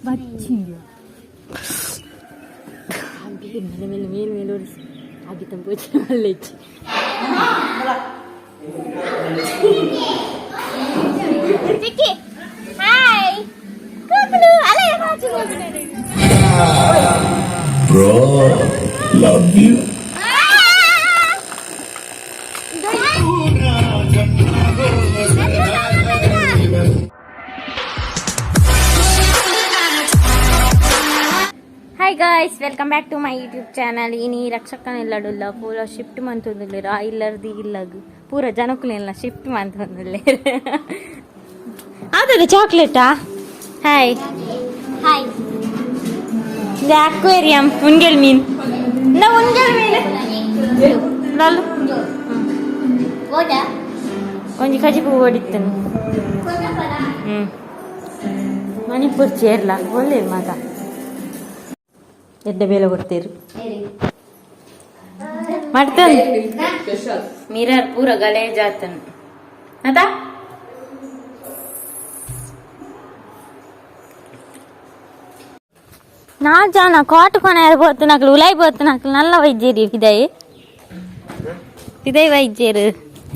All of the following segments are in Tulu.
ಬಚ್ಚಿಂದು ಮೇಲೆ ಮೇಲೆ ಮೇಲೆ ಮೇಲೆ ಓಡಿಸಿ ಆಗಿ ತಂಪು ಮಲ್ಲೆಚ್ಚಿ. ಚಿಕ್ಕಿ, ಹಾಯ್ ಕೂಕಲು ಅಲ್ಲ. Bro, love you. Hi guys, welcome back to my YouTube channel. ಇನಿ ರಕ್ಷಕನ ಇಲ್ಲಡುಲ್ಲ, ಪೂರ ಶಿಫ್ಟ್ ಮಂತೊಂದುಲ್ಲೆರ್. ಆ ಇಲ್ಲರ್ದು ಇಲ್ಲಗ್ ಪೂರ ಜನಕುಲೆಲ್ಲ ಶಿಫ್ಟ್ ಮಂತೊಂದುಲ್ಲೆರ್. ಆತದ ಚಾಕ್ಲೇಟಾ? ಹಾಯ್. ಹಾಯ್. ಇದು ಅಕ್ವೇರಿಯಂ ಉಂಗೆಲ್ ಮೀನ್ ನಾ ಉಂಗೆಲ್ ಮೀನ್ ಲಲ್ಲು. ಓಡ. ಒಂಜಿ ಕಜಿಪು ಓಡಿತ್ತನು. ಮಣಿಪುರ್ ಚೇರ್ಲ ಒಳ್ಳೆ ಮಾತ ಎಡ್ಡೆ ಬೇಲೆ ಕೊಡ್ತೀರಿ ಮಾಡ್ತಾನೆ. ಮಿರರ್ ಪೂರ ಗಲೇಜಾತನ್ ಅದ. ನಾ ಜಾನ ಕಾಟು ಕೊನ ಪೋತು ನಕ್ಲು ಉಲಾಯಿ ಪೋತು ನಕ್ಲು ನಲ್ಲ ವೈದ್ಯರು ಇದಾಯಿ ಇದೇ ವೈದ್ಯರು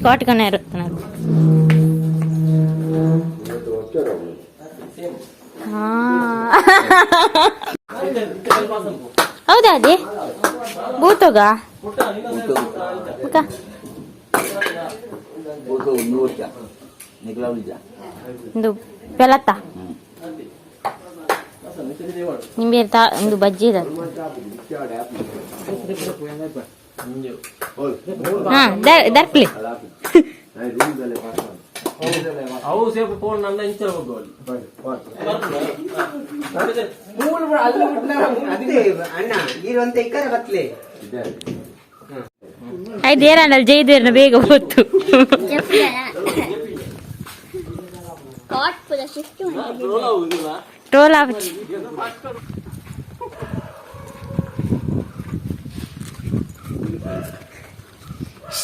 ಕಾಟು ಕೊನ ನಕ್ಲು. ಹಾ, ಹೌದಾ? ಅದೇ ಬೂತೋಗ ಮುಖ. ಒಂದು ಪೆಲತ್ತ ನಿಂಬೆ ತಾ ಒಂದು ಬಜ್ಜಿ ಇದೆ. ಹಾ, ದರ್ಪ್ಲಿ. ಅವು ಸೇಫ್ ಫೋನ್ ನನ್ನ ಇಂಚರ ಹೋಗುವಲ್ಲಿ. ಅಣ್ಣ, ಈರೊಂತ ಇಕ್ಕರೆ ಬತ್ಲೆ. ಆಯ್ತು, ಏರಂಡಲ್ ಜೈದೇರ್ನ ಬೇಗ ಹೊತ್ತು. ಕಾಟ್ ಪೂರ ಶಿಫ್ಟ್. ಟೋಲ್ ಆಪುಜಿ.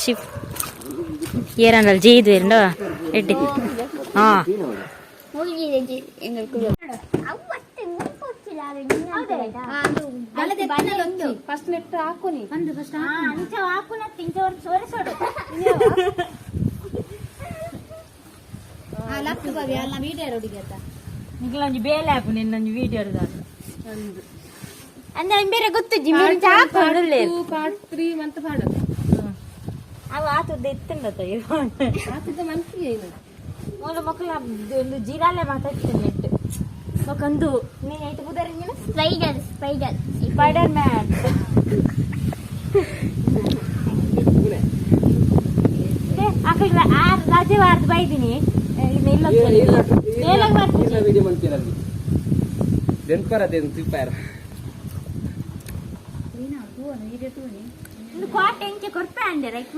ಶಿಫ್ಟ್ ಏರಂಡಲ್ ಜೈದೇರ್ನ ಎಡ್ಡಿ. ಹಾ. ಮುಗಿದಿದೆ ಎಂಗಳಿಗೆ. ಅವು ಮತ್ತೆ ಫಸ್ಟ್ ನೆಟ್ ಹಾಕುನಿ. ಅಂಚ ಹಾಕುನ ಇಂಚ ಸೋರಿಸೋಡು. ಲಕ್ಕು ಬಾವಿ ಅಲ್ಲ ವೀಡಿಯೋ ರೋಡಿಗೆ ಆತ. ನಿಗ್ಲೊಂಜಿ ಬೇಲೆ ಹಾಪು ನಿನ್ನೊಂಜಿ ವೀಡಿಯೋ ಅಂದ್ರೆ ಬೇರೆ ಗೊತ್ತುಜ್ಜಿ ಮೇರೆ ಚಾಕು. ಪಾರ್ಟ್ 3 ಮಂತ್ ಪಾಡು. ಅವು ಆತದ ಇತ್ತಂಡತ. ಆತದ ಮನ್ಸಿಗೆ ಏನು? ಮೂಲ ಮಕ್ಕಳ ಒಂದು ಜೀರಾಲೆ ಮಾತಾಡ್ತೀನಿ ನೆಟ್ ಮಕ್ಕಂದು. ನೀನು ಐತೆ ಬುದಾರಿ ನೀನು. Spider, spider. Spider man. Akal ಆರ್ ರಜೆ ವಾರದ ಬೈದಿನಿ ಇಲ್ಲ. ವಿಡಿಯೋ ಮಂತೀರಲ್ಲಿ ದೆನ್ಪರ ಅದೇನು ತಿಪ್ಪಾರ. ಒಂದು ಕ್ವಾಟ್ ಎಂಚೆ ಕೊರ್ಪೆ ಅಂಡೆ ರೈಕ್.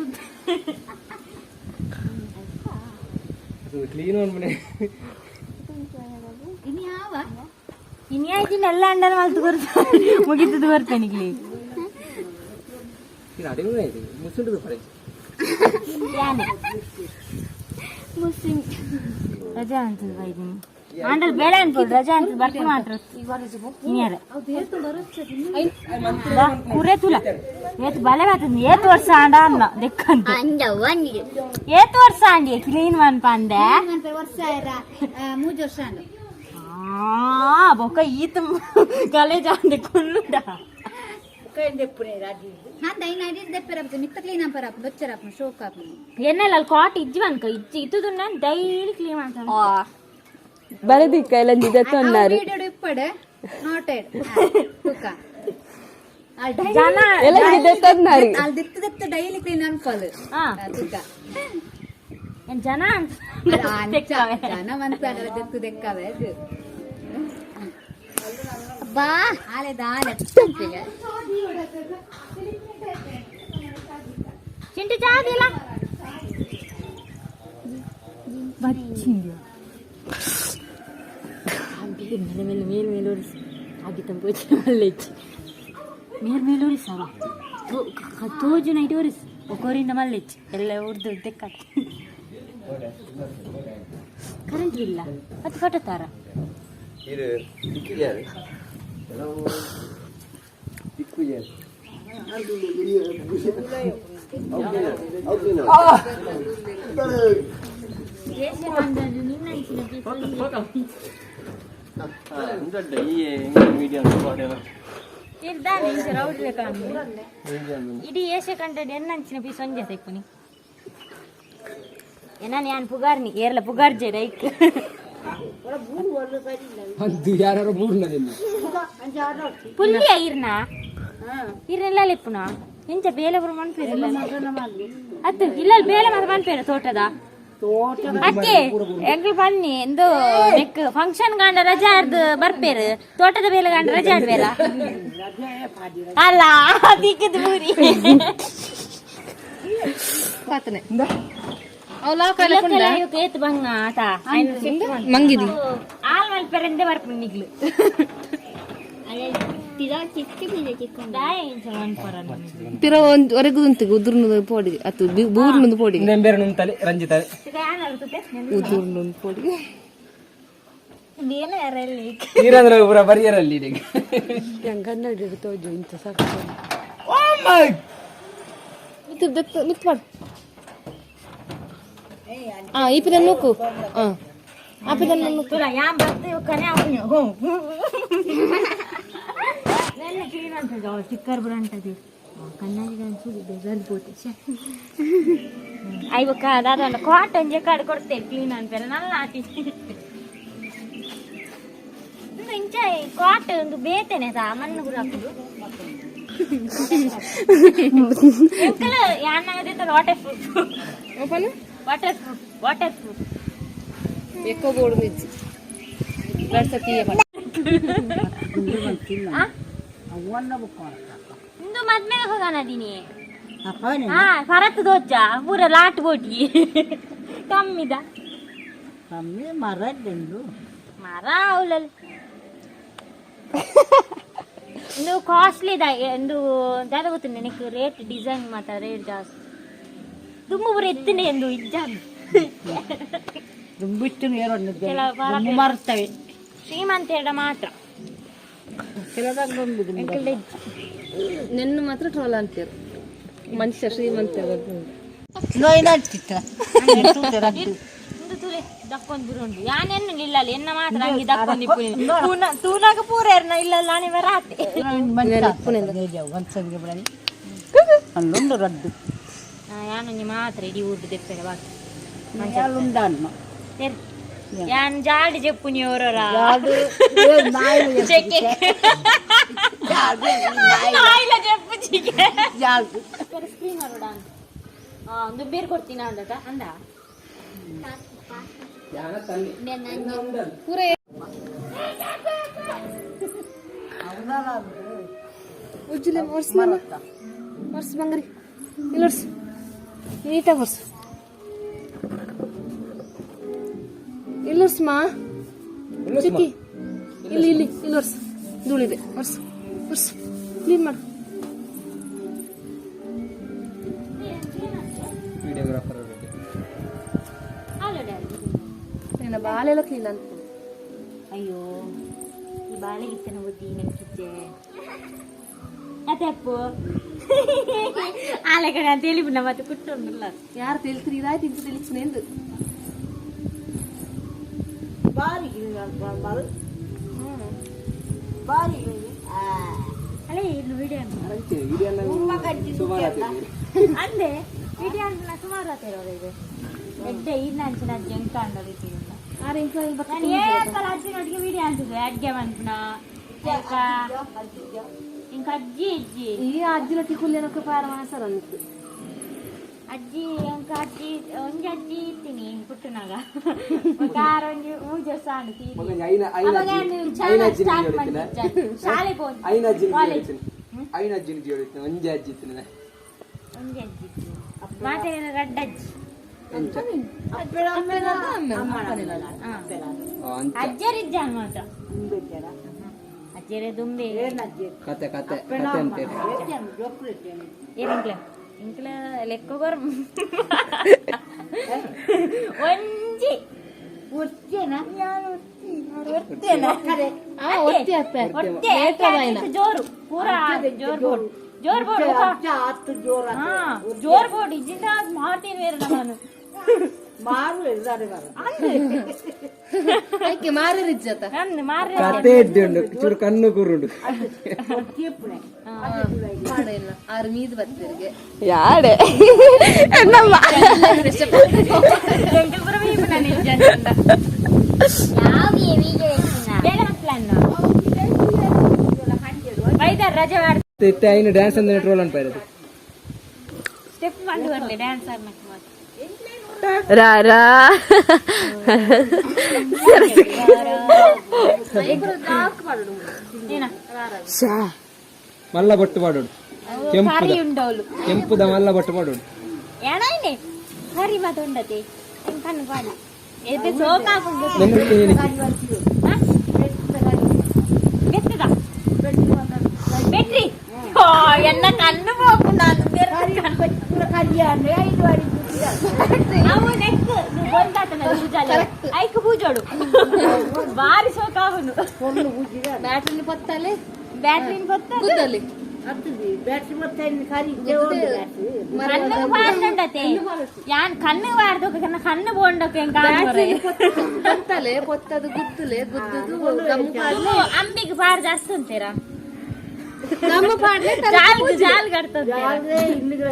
ಕ್ಲೀನ್ ಮನೆ. ಇನ್ಯಾವ? ಇನ್ಯಾಯ್ತಿನ ಎಲ್ಲ ಅಂಡಲ್ ಮಲ್ತು ಕೊರ್ಪೆ ಮುಗಿತದ ಕೊರ್ಪೆ ನಿಗ್ಲಿ. ಇದು ಅಡಿಗೆ ಇದೆ ಮುಸುಂಡು ಪಡೆ. ಯಾನೆ ರಜಾ ಅಂತದ ಬೈದಿನಿ ಆಂಡಲ್ ಬೇಳೆ ಅನ್ಬೋದು. ರಜಾ ಅಂತ ಬರ್ತು ಮಾತ್ರ ಇನ್ಯಾರ ಕುರೆ ತುಲ ಏತ್ ಬಲೆ ಮಾತಂದು. ಏತ್ ವರ್ಷ ಆಂಡ ಅನ್ನ ದೆಕ್ಕಂತ. ಅಂದ ಒಂದು. ಏತ್ ವರ್ಷ ಆಂಡಿ ಕ್ಲೀನ್ ಮನ್ಪ ಅಂದೆ. ವರ್ಷ ಮೂಜು ವರ್ಷ ಅಂಡು. ಆ ಬೊಕ್ಕ ಈತ ಕಾಲೇಜ್ ಆಂಡೆ ಕುಲ್ಲುಡ. ಹಾ, ದೈನ ಐಡಿ ದೆಪ್ಪೆರ ಮಿತ್ತ ಕ್ಲೀನ್ ಅಂಪರ ಬೊಚ್ಚರ ಶೋಕ್ ಆಪುನಿ. ಎನ್ನೆಲ್ಲ ಅಲ್ಲಿ ಕಾಟ್ ಇಜ್ಜಿ ಅನ್ಕ ಇಜ್ಜಿ ಇತ್ತುದು. ನಾನು ಡೈಲಿ ಕ್ಲೀನ್ ಮಾಡ್ತಾನೆ. ಬರದಿಕ್ಕ ಎಲ್ಲ ದೆತ್ತೊನ್ನಾರು. Video ಇಪ್ಪಡೆ noted ತುಕ. ಜನ ಎಲ್ಲ ದೆತ್ತೊನ್ನಾರು. ಅಲ್ಲಿ ದಿತ್ತು ದಿತ್ತು ಡೈಲಿ ಕ್ಲೀನ್ ಅನ್ಪಲ್. ಹಾ. ತುಕ. ಏನ್ ಜನ ಅಂತ. ಜನ ಮನ್ಸಾಗಲ್ಲ ದೆತ್ತು ದೆಕ್ಕವೆ ಅದು. ಬಾ. ಆಲೆ ದಾಲೆ. ಚಿಂಟು ಚಾದಿಲ್ಲ ಬಚ್ಚಿಂದು ಮೇಲೆ ಮೇಲೆ ಮೇಲೆ ಮೇಲೆ ಓಡಿಸಿ ಆಗಿ ತಂಪು ಮಲ್ಲೆಚ್ಚಿ ಮೇಲ್ ಮೇಲೆ ಓಡಿಸವ ತೋಜು ನೈಟ್ ಓಡಿಸ್ ಒಕೋರಿಂದ ಮಲ್ಲೆಚ್ಚಿ ಎಲ್ಲ ಉರ್ದು ದೆಕ್ಕ. ಕರೆಂಟ್ ಇಲ್ಲ ಅದು ಕಟ್ಟತಾರ. ಇದು ತಿಕ್ಕಿದ್ಯಾರು ಕೆಲವು ತಿಕ್ಕಿದ್ಯಾರು ಇಡೀ ಏಷ್ಯಾ ಕಂಟೆಂಟ್ ಎನ್ನಂಚಿನ ಪೀಸ್ ಒಂಜೆ ತೆಪ್ಪುನಿ ಏನಾನ ಯಾನ್ ಪುಗಾರ್ನಿ ಏರ್ಲ ಪುಗಾರ್ಜೆ ರೈಕ್. ಅದು ಯಾರು ಮೂರ್ನದಿಲ್ಲ. ಪುಲ್ಲಿಯ ಇರ್ನ ಇರ್ನೆಲ್ಲ ಲೆಪ್ಪುನ ಎಂಚ ಬೇಲೆ ಬರು ಮನ್ಪೇರಿಲ್ಲ ಅತ್ತು ಇಲ್ಲ ಬೇಲೆ ಮಾತ್ರ ಮನ್ಪೇರ ತೋಟದ ಅತ್ತೆ ಎಂಗ್ಲು ಬನ್ನಿ ಎಂದು ನೆಕ್ ಫಂಕ್ಷನ್ ಗಾಂಡ ರಜಾ ಅರ್ದು ಬರ್ಪೇರು ತೋಟದ ಬೇಲೆ ಗಾಂಡ ರಜಾ ಆಡ್ಬೇರ ಅಲ್ಲ ದಿಕ್ಕದ ಬೂರಿ. ಏತ್ ಬಂಗ ಆತ. ಮಂಗಿದಿ. ಆಲ್ ಮಲ್ಪೆರೆಂದೆ ಬರ್ಪುಂಡು ನಿಗ್ಲು. ಪಿರ ಒಂದ್ ಹೊರಗುದಂತೆ ಉದುರ್ನದ ಪೋಡಿ ಅತ್ತು ಬೂರ್ನದ ಪೋಡಿ. ಬೇರೆ ನುಂತಲೆ ರಂಜಿತ. ಉದುರ್ನೊಂದು ಪೋಡಿ. ಈರಂದ್ರೆ ಪೂರ ಬರಿಯರಲ್ಲಿ ಈಗ. ಕನ್ನಡ ಇಂತ ಸಾಕು. ಮಿತ್ತು ದತ್ತ ಮಿತ್ತು ಮಾಡು. ಆ ಈ ಪಿದ ನೂಕು. ಆ ಆ ಪಿದ ನೂಕು. ಯಾನ್ ಬತ್ತು ಕನೆ ಅವನು ಹೋ ನನ್ನ ಕ್ಲೀನ್ ಅಂತದ ಚಿಕ್ಕರ್ ಬರಂಟది ಕಣ್ಣಾಗಿ ಅನ್ಸುದು ಬೇಜಾರು ಬೋತೆ. ಐವಕ್ಕ ದಾದ ಕಾಟನ್ ಜೆಕಾಡ್ ಕೊಡ್ತೇವೆ ಕ್ಲೀನ್ ಅನ್ಪೇರ ನಲ್ಲ ಆತಿ. ಇಂದು ಇಂಚ ಕಾಟ್ ಒಂದು ಬೇತೇನೆ ಸಾ ಮಣ್ಣು ಗುರು ಹಾಕುದು ಎಂಕಲ ಯಾನ್ water proof. Water proof, water proof. Ekco ಬೋಡು ನಿಜ್ಜಿ ರಡ್ಸ ತೀಯ. ಇಂದು ಮದ್ಮೆಗೆ ಹೋಗೋಣ. ಹಾ ಪರತ್ ದೋಚ ಪೂರ ಲಾಟ್ ಬೋಟಿ ಕಮ್ಮಿದ. ಕಮ್ಮಿ ಮರ. ಮರ ಅವಲಲ್ಲಿ ಇಂದು ಕಾಸ್ಟ್ಲಿ the ಇಂದು ದಾದ ಗೊತ್ತುಂಡೆ ನಿಕ್ ರೇಟ್ ಡಿಸೈನ್ ಮಾತ್ರ ರೇಟ್ ಜಾಸ್ತಿ ದುಮ್ಮು ಪೂರ ಎತ್ತನೆ ಎಂದು ಇಜ್ಜಾನ್. ದುಂಬಿಟ್ಟು ಕೆಲವು ಪರ ಮರ್ತವೆ. ಶ್ರೀಮಂತ ಎಡ ಮಾತ್ರ. ಎಂಕಲ್ದ ಇಜ್ಜಿ. ನೆನ್ನು ಮಾತ್ರ ಟ್ರೋಲ್ ಅಂತೀರು ಮನುಷ್ಯ ಶ್ರೀಮಂತ. ಇಂದು ತುಲೆ ದಕ್ಕೊಂದು ಬುರುಂಡು ಯಾನೆನ್ನು ಇಲ್ಲ ಎನ್ನ ಮಾತ್ರ ಅಂಗಿ ದಕ್ಕೊಂದು ಇಪ್ಪುನಿ ತೂನಾಗ ಪೂರ ಎರ್ನ ಇಲ್ಲ ನಾನೇ ಬರಾತೆ. ಅಲ್ಲೊಂದು ರಡ್ಡು. ಯಾನೊಂಜಿ ಮಾತ್ರ ಇಡೀ ಊರ್ದು ದೆಪ್ಪೆರೆ ಬಾಕಿ. ಉಂಡಾನು. ಯಾನ್ ಜಾಡಿ ಜೆಪ್ಪುನಿ ಓರೋರ ಚೆಕ್ಕೆ ನಾಯಿಲ ಜೆಪ್ಪು ಚಿಕ್ಕೆ ಸ್ಕ್ರೀನ್ ಹೊರಡ ಒಂದು ಬೇರೆ ಕೊಡ್ತೀನಿ ಅಂದಟ ಅಂದ. ಪೂರ ಉಜ್ಜುಲೆ ಒರ್ಸ್ ಮಾಮ ಒರ್ಸ್ ಬಂಗ್ರಿ ಇಲ್ಲಿ ಒರ್ಸು ನೀಟಾಗಿ ಒರ್ಸು ಇಲ್ಲಿ ಒರ್ಸು ಮಾ ಚಿಕ್ಕಿ ಇಲ್ಲಿ ಇಲ್ಲಿ ಇಲ್ಲಿ ಒರ್ಸು ಧೂಳಿದೆ ಒರ್ಸು ಒರ್ಸು ಕ್ಲೀನ್ ಮಾಡು. ವಿಡಿಯೋಗ್ರಾಫರ್. ನಿನ್ನ ಬಾಲೆಲ್ಲ ಕ್ಲೀನ್ ಅಂತ. ಅಯ್ಯೋ ಈ ಬಾಳೆಗಿತ್ತನ ಬುದ್ಧಿ ನೆಕ್ಕಿದ್ದೆ ಅದೇಪ್ಪು ಆಲೆ ಕಡೆ ಅಂತ ಹೇಳಿ ಮತ್ತೆ ಕುಟ್ಟೊಂದಿಲ್ಲ. ಯಾರು ತಿಳಿತ್ರಿ ಇದಾಯ್ತು ಇಂತ ತಿಳಿಸ್ನೇಂದು. ಬಾರಿ ಬಾರಿ. ಅಲ್ಲೇ ಇನ್ನು ವಿಡಿಯೋ ಸುಮಾರು ಅಂದೆ ವಿಡಿಯೋ ಅಂದ್ರೆ ಸುಮಾರು ಆತಿರೋದು ಇದು ಎಡ್ಡೆ ಇನ್ನ ಅಂಚಿನ ಜಂಕ ಅಂಡೋದು. ಆರೆ ಇಂಕ. ನಾನು ಏಪಲ ಅಜ್ಜಿನೊಟ್ಟಿಗೆ ವಿಡಿಯೋ ಅಂತಿದ್ದೆ ಅಡ್ಗೆ ಮನ್ಪುನ ಇಂಕ ಅಜ್ಜಿ ಅಜ್ಜಿ. ಈ ಅಜ್ಜಿನೊಟ್ಟಿಗೆ ಕುಲ್ಯನಕ್ಕೆ ಪಾರ ಮಾಸರ ಅಂತು. ಅಜ್ಜಿ ಅಂಕ ಅಜ್ಜಿ ಒಂಜಿ ಅಜ್ಜಿ ಇತ್ತೀನಿ ಪುಟ್ಟನಾಗ ಕಾರ ಒಂಜಿ ಮೂಜೆ ಸಾಂಡ್ ತೀರಿ. ಐನ ಐನ ಅವಾಗ ನಾನು ಚಾನಲ್ ಸ್ಟಾರ್ಟ್ ಮಾಡಿದ್ದೆ ಶಾಲೆ ಪೋನ್ ಐನ ಅಜ್ಜಿನ ಕಾಲೇಜ್. ಐನ ಅಜ್ಜಿನ ಜೋಡಿತ್ತು ಒಂಜಿ ಅಜ್ಜಿ ಇತ್ತು. ಒಂಜಿ ಅಜ್ಜಿ ಇತ್ತು ಮಾತೆ ರಡ್ಡ ಅಜ್ಜಿ. ಎಂಚ? ಅಂಚ. ಅಜ್ಜರಿಜ್ಜಾನ್ ಮಾತ್ರ ಅಜ್ಜರೇ ದುಂಬೆ. ಕತೆ ಕತೆ ಕತೆ ಅಂತೇಳಿ. ಏನಿಂಕ್ಲ ಇಂಕ್ಲ ಲೆಕ್ಕಗೋರ್ ಒಂಜಿ. ಒತ್ತಿ ಅಪ್ಪೆ. ಒತ್ತೆ ಜೋರು ಪೂರಾ ಜೋರ್ ಬೋರ್ಡ್ ಜೋರ್ ಬೋರ್ಡ್. ಅತ್ತು ಜೋರ. ಹಾ, ಜೋರ್ ಬೋರ್ಡ್ ಇಜ್ಜಿಂದ ಮಾಡ್ತೀನಿ ಬೇರೆ ನಾನು. ಮಾರು ಎಲ್ಲಾರು ಬರ. ಐಕೆ ಮಾರಿಜ್ಜತ. ನಂದು ಮಾರ್ರೆ. ಕತೆ ಎಡ್ಡೆ ಉಂಡು, ಚೂರು ಕಣ್ಣು ಕುರುಡು. ಇಲ್ಲ, ಆರು ಮೀದು ಬತ್ತರಿಗೆ. ಯಾಡೆ ನಮ್ಮ. ಎಂಕಲ್ ಪೂರ ಮೀಪು ನಾನು ಇಜ್ಜಂತ. ಯಾವ ವಿಡಿಯೋ? ಬೇಗ ಪ್ಲಾನ್ ಬೈದಾರ್ ರಜೆ ಮಾಡಿ. ಇತ್ತೆ ಐನು ಡ್ಯಾನ್ಸ್ ಅಂದ್ರೆ ಟ್ರೋಲ್ ಅನ್ಪಾಯಿರೋದು. ಸ್ಟೆಪ್ ಮಾಡಿ ಬರ್ಲಿ ಡ್ಯಾನ್ಸ್ ಆಡ್ನಕ್ ಮಾತ್ರ. ರಾ ರಾ. ಏನ? ಮಲ್ಲ ಬೊಟ್ಟು ಪಾಡೋಡು ಕೆಂಪುದ. ಕರಿ ಉಂಡವಳು. ಕೆಂಪುದ ಮಲ್ಲ ಬೊಟ್ಟು ಪಾಡೋಡು. ಏನಾಯ್ನೆ ಕರಿ ಮಾತ ಉಂಡತೆ ಹೆಂಗ್ ಕಣ್ಣು ಪಾಡಿ ಎದೆ ಸೋಕಾಪುಂಡು. ನೆನ್ಪಿದ್ದೀನಿ. ಬೆತ್ತದ ಬೆಟ್ರಿ. ಓ ಎನ್ನ ಕಣ್ಣು ಹೋಗು ನಾನು ಕಲ್ಯಾಣ ಐದು ಅಡಿ. ಅವು ನೆಕ್ ಬಂದಾತನ ಪೂಜಾಲೆ ಐಕ್ ಪೂಜೋಡು ಬಾರಿ ಸೋಕಾಪುಂಡು. ಬ್ಯಾಟ್ರಿని ಪತ್ತಲೆ. ಬ್ಯಾಟ್ರಿನ್ ಗೊತ್ತ. ಗುದ್ದಲಿ. ಹತ್ತದಿ ಬ್ಯಾಟ್ರಿ ಮತ್ತೆ ಕರಿ. ಕಣ್ಣು ಪಾಡ್ದಂಡತೆ ಯಾನ್ ಕಣ್ಣು ವಾರ್ದೊಕ ಕಣ್ಣು ಬೋಂಡೊಕ ಹೆಂಗ್. ಪತ್ತಲೆ ಪೊತ್ತದು ಗುತ್ತಲೆ ಗುದ್ದುದು ಗಮ್ಮು ಪಾಡ್ಲೆ. ಅಂಬಿಗೆ ಪಾರ್ ಜಾಸ್ತಿ ಅಂತೀರಾ? ಗಮ್ಮು ಪಾಡ್ಲೆ. ಜಾಲ್ ಜಾಲ್ ಕಟ್ತದೆ.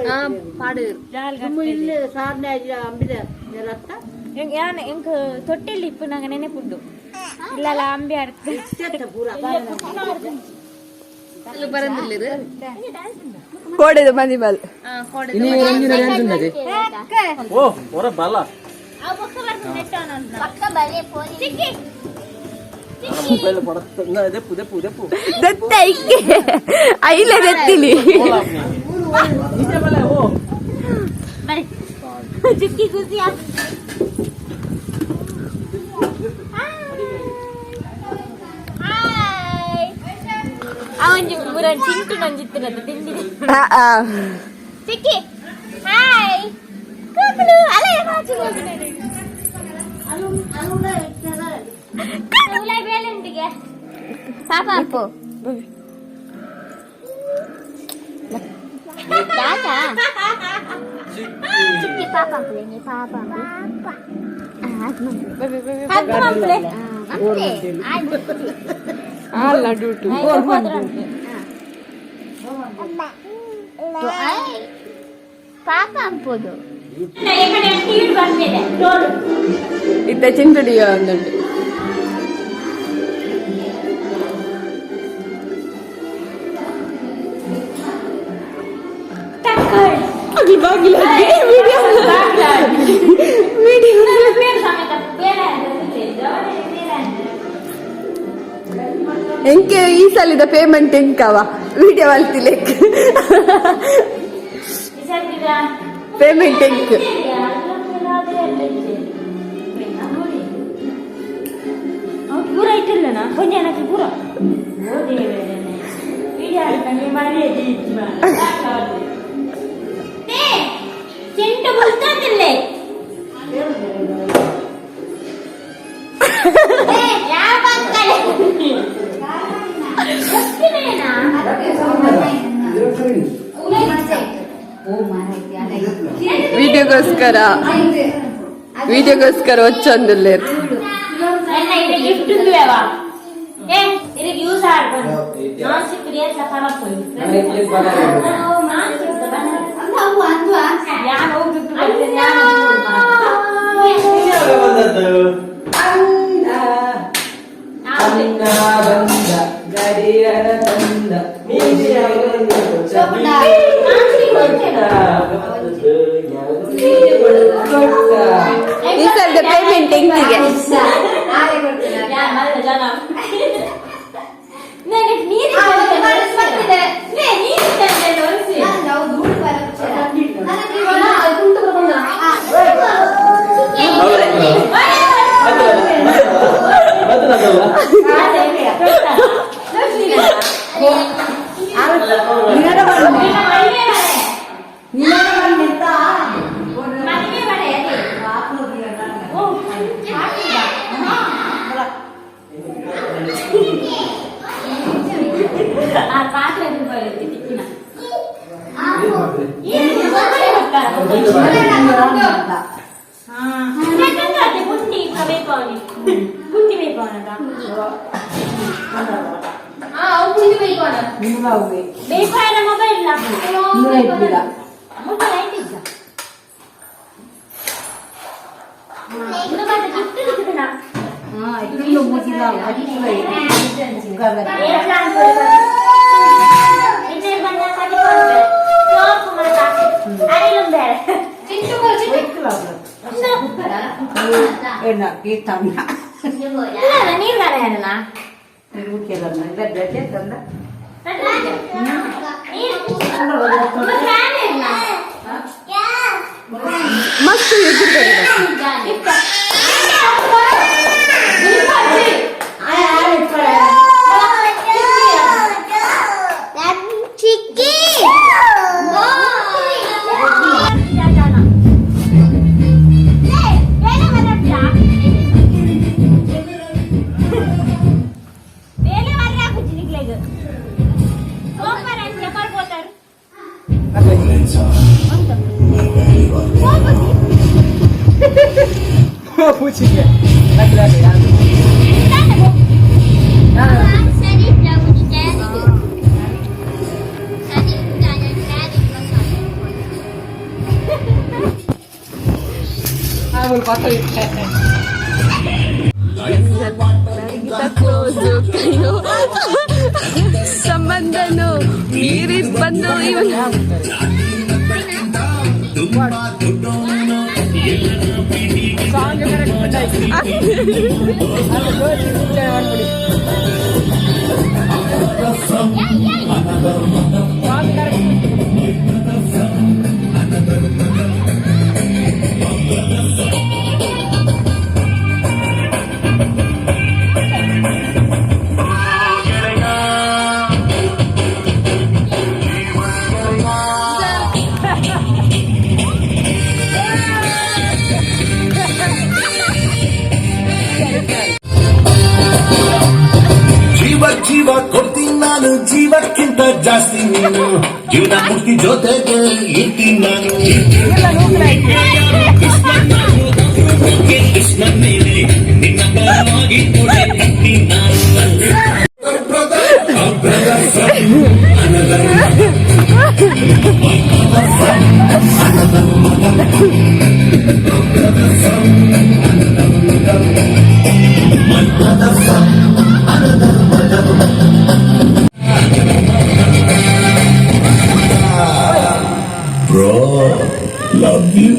ಹಾ, ಪಾಡು. ಜಾಲ್. ಇಲ್ಲಿ ಸಾರನೆ ಅಂಬಿದ ರಕ್ತ. ಯಾನ್ ಎಂಕ್ ತೊಟ್ಟಿಲ್ ಇಪ್ಪು ನಂಗೆ ನೆನೆಪುಂಡು ಇಲ್ಲಲ್ಲ ಅಂಬಿ ಆಡ್ತು. ಪೂರ. ಬರಂದಿಲ್ಲ. ಕೋಡೆದ ಮನಿ ಬಲ್. ಹಾ, ಕೋಡೆ. ಇನ್ನು ರಂಜಿನ ಡ್ಯಾನ್ಸ್ ಉಂಡದೆ. ಓ ಹೊರ ಬಲ. ಪಕ್ಕ ಬರೇ ಫೋನ್. ಚಿಕ್ಕಿ. ಮೊಬೈಲ್ ಪಡತ್ತ ದೆಪ್ಪು ದೆಪ್ಪು ದೆಪ್ಪು. ದತ್ತ ಐಕೆ ಐಲೆ ದತ್ತಿಲಿ. ಓ. ಬರಿ ಚಿಕ್ಕಿ ಖುಷಿ. ಅವನ್ ಮುರನ್ ಚಿಂಟು ನಂಜಿತ್ತಿರದು ತಿಂಡಿ. ಚಿಕ್ಕಿ ಹಾಯ್ ಕೂಕುಲು ಅಲೆ ಮಾಚು. ಉಲಾಯ್ ಬೇಲೆಂಟಿಗೆ. ಪಾಪ ಅಪ್ಪು ದಾದಾ ಚಿಕ್ಕಿ ಪಾಪ ಅಂಪುಲೆ ಪಾಪ. ಹಗ್ಗು ಮಂಪ್ಲೆ. ಅಲ್ಲ ಡ್ಯೂಟಿ. ಪಾಪ ಅಂಪುದು. ಟಿವಿ ಬಂದಿದೆ ನೋಡು. ಇತ್ತ ಚಿಂಟುಡಿಯ ಒಂದುಂಟು. ಬಾಗಿಲು ವಿಡಿಯೋ ವಿಡಿಯೋ. పేరు ಸಮೇತ ಬೇರೆ ಬೇರೆ. ಎಂಕೆ ಈ ಸಲಿದ ಪೇಮೆಂಟ್ ಎಂಕವ ವಿಡಿಯೋ ಅಲ್ತಿಲೆಕ್ ಪೇಮೆಂಟ್ ಎಂಕ್. ಪೂರ ಇಟ್ಟಿಲ್ಲನಾ ಕೊಂಚ எனக்கு ಪೂರ ಓ ದೇವರೇ ವಿಡಿಯೋ ಆಡ್ತಾನೆ ಮರ್ಯಾದೆ ಇತ್ತು. ಚಿಂಟು ಬುಲ್ತಂದಿಲ್ಲ. ಯಾವ ಕಡೆ ಗೊತ್ತಿಲ್ಲೇನಾ? ವಿಡಿಯೋಗೋಸ್ಕರ ವಿಡಿಯೋಗೋಸ್ಕರ ಒಚ್ಚೊಂದುಲ್ಲೇರ್. ಎನ್ನ ಇದು ಗಿಫ್ಟ್ ಉಂದುವೆವಾ ಏ ಇದಕ್ಕೆ ಯೂಸ್ ಆಡ್ಕೊಂಡು ನಾನ್ ಸ್ಟಿಕ್ ರಿಯಲ್ ಖರಾಬ್ ಹೋಯಿ. ನಾನ್ ಸ್ಟಿಕ್ ಯಾನ್ ಹೋಗ್ಬಿಟ್ಟು ಬರ್ತೇನೆ, ಯಾನ್ ಅಣ್ಣ ಅಣ್ಣ ಬಂದ ಗಡಿಯರ ತಂದ ಮೀಸೆಯ ನಾನ್ ಸ್ಟಿಕ್ ಗೊತ್ತೇನಾ? ಕೊಟ್ಟ. ಈ ಸಲದ ಪೇಮೆಂಟ್ ಎಂಕಿಗೆ. ಯಾನ್ ಮಲ್ಲ ಜನ ನನಗೆ ನೀರು ತಂದೆ, ನೇ, ನೀರು ತಂದೆ ಒರೆಸಿ. ಮಸ್ತ್. ಚಿಕ್ಕಿ. ಪೂಚಿಗೆ ಲಕ್ ಲಕ್ ಯಾರು. ಕ್ಲೋಸ್ ಸಂಬಂಧನು ಮೀರಿ ಬಂದು ಇವನು. Song correct. ಜೀವ ಜೀವ ಕೊಡ್ತೀನಿ ನಾನು, ಜೀವಕ್ಕಿಂತ ಜಾಸ್ತಿ ನೀನು. ಜೀವನ ಪೂರ್ತಿ ಜೊತೆಗೆ ಇರ್ತೀನಿ ನಾನು. ಕೃಷ್ಣ ನೀನೆ, ನಿನ್ನ ಪರವಾಗಿ ಕೊಡೆ ಕಟ್ಟಿ ನಾನು. Brother from another mother. My brother from another mother. Brother from another mother. My brother from another mother. Bro, love you.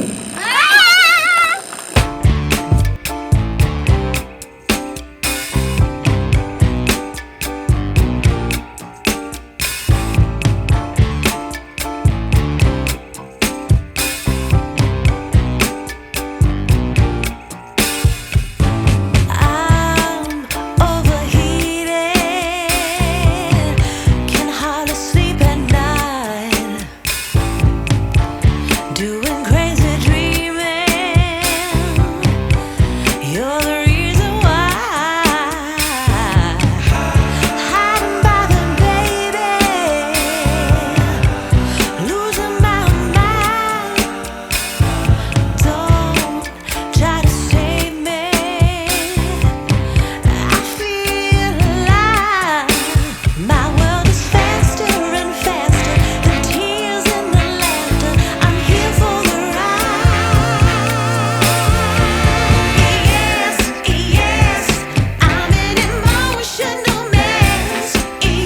I'm overheated, can hardly sleep at night, doing crazy dreaming. You're the reason why. Hiding by the baby, losing my mind. Don't try to save me. I feel alive. My world is faster and faster. The tears and the laughter. I'm here for the ride. Yes, yes, I'm an emotional mess.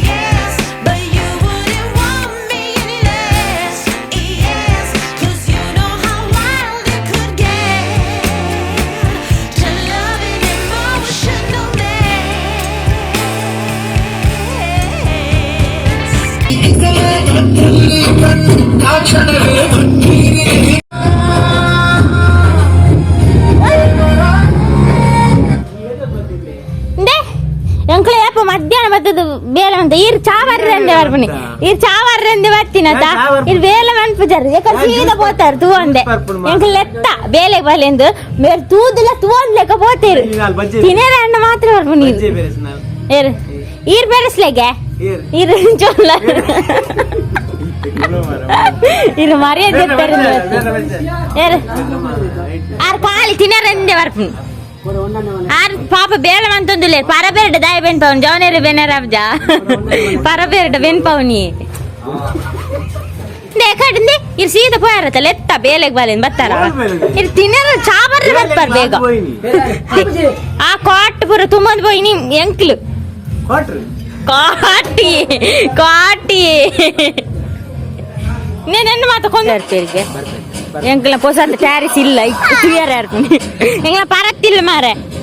Yes, but you wouldn't want me any less. Yes, 'cause you know how wild it could get to love an emotional mess. ಎಂಕ್ಲೆ ಯಪ್ಪ ಮಧ್ಯಾಹ್ನ ಬತ್ತದ ಬೇಲೆ ಅಂತ ಈರ್ ಚಾ ಬರ್ರಂದೆ ಬರ್ಪುನಿ. ಈರ್ ಚಾ ಬರ್ರಂದೆ ಬರ್ತೀನತ. ಇರ್ ಬೇಲೆ ಮನ್ಪುಜಾರ ಯಾಕಂದ್ರೆ ಸೀದಾ ಪೋತಾರ ತೂವಂದೆ. ಎಂಕ್ಲೆ ಲೆತ್ತ ಬೇಲೆ ಬಲೆಂದು ಬೇರೆ ತೂದುಲ ತೂವಂದ್ ಲೆಕ್ಕ ಪೋತೇರು. ತಿನೇರ ಅಣ್ಣ ಮಾತ್ರ ಬರ್ಪುನಿ. ಏರು ಈರ್ ಬೆರೆಸ್ಲೆಗೆ ಈರ್ ಚೊಲ್ಲ. ಇದು ಮರ್ಯಾದೆ ಏರು ಆರ್ ಖಾಲಿ ತಿನ್ನರಂದೆ ಬರ್ಪುನ್. ಆರ್ ಪಾಪ ಬೇಲ ಮಂತೊಂದುಲ್ಲೆ. ಪರಬೇರ್ಡ ದಾಯ ಬೆನ್ ಪವನ್ ಜವನೇರು ಬೆನರಾಬ್ಜ ಪರಬೇರ್ಡ ಬೆನ್ ಪವನಿ ಕಡಿಂದೆ ಇರ್ ಸೀದಾ ಪೋಯಾರತ್ತ ಲೆತ್ತ ಬೇಲೆಗ್ ಬಾಲೇನ್ ಬತ್ತಾರ. ಇರ್ ತಿನ್ನರ ಚಾ ಬರ್ರೆ ಬರ್ಪಾರ್ ಬೇಗ. ಆ ಕಾಟ್ ಪೂರ ತುಂಬಂದ್ ಪೋಯಿ ನಿಮ್ ಎಂಕ್ಲು ಕಾಟಿ ಕಾಟಿ నేను ಮಾತ ಕೊಂದರ್ತೀರಿಗೆ. ಎಂಕ್ಲ ಪೊಸತ್ ಟ್ಯಾರಿಸ್ ಇಲ್ಲ, ಕ್ಲಿಯರ್ ಆರ್ಪುನಿ. ಎಂಗ್ಲ ಪರತ್ತಿಲ್ಲ ಮಾರೆ.